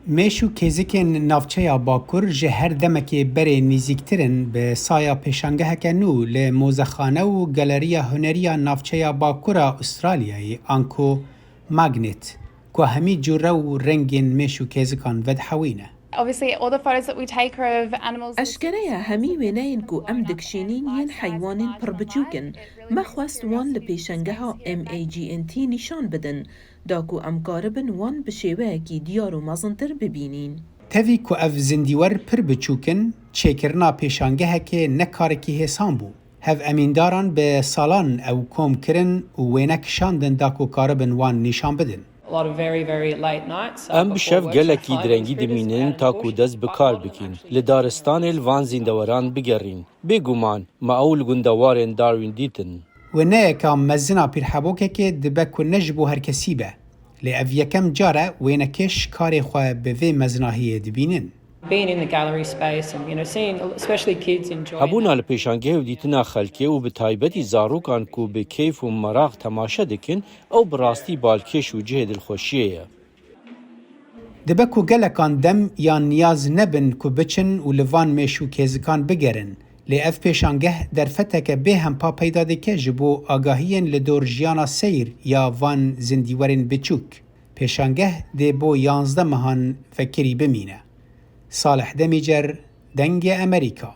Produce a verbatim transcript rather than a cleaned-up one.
Mêş û kêzikên navçeya Bakur ji her demekê berê nîzîktir in, bi saya pêşangeheke nû li Mozexane û Galeriya Huneriya Navçeya Bakur a Ustralyayê, anku Magnet, ku hemî cûre û rengên mêş û kêzikan vedihewîne. Obviously, all the photos that we take are of animals. Eşkere ye, hemî wêneyên ku em dikişînîn yên heywanên pir biçûk in. Me xwest wan li pêşengeha M A G N T nîşan bidin, da ku em karibin wan bi şêweyekî diyar û mezintir bibînîn. Tevî ku ev zindîwer pir biçûk in, çêkirina pêşangehekê ne karekî hêsan bû. Hevemîndaran bi salan ew kom kirin û wêne kişandin da ku karibin wan nîşan bidin. Em bi şev gelekî direngî dimînin ta ku dest bi kar bikin, li daristanê li van zîndeweran bigerin. Bêguman, me ew li gundewarên Darwin dîtin. Wêneyeka mezin a pîrhebokekê dibe ku ne ji bo her kesî be. Lê ev yekem car e wênekêş karê xwe bi vê mezinahiyê dibînin. Being in the gallery space and, you know, seeing, especially kids enjoying Hebûna li pêşangehê û dîtina xelkê û bi taybetî zarokan ku bi keyf û meraq temaşe dikin, ew bi rastî balkêş û cihê dilxweşiyê ye. Dibe ku gelekan dem yan niyaz nebin ku biçin û li van mêş û kêzikan bigerin, lê ev pêşangeh derfeteke bêhempa peyda dike ji bo agahiyên li dor jiyana seyr ya van zindîwerên biçûk. Pêşangeh dê bo yanzdeh mehan vekirî bimîne. Salih Demîcer, Dengê Emerîka.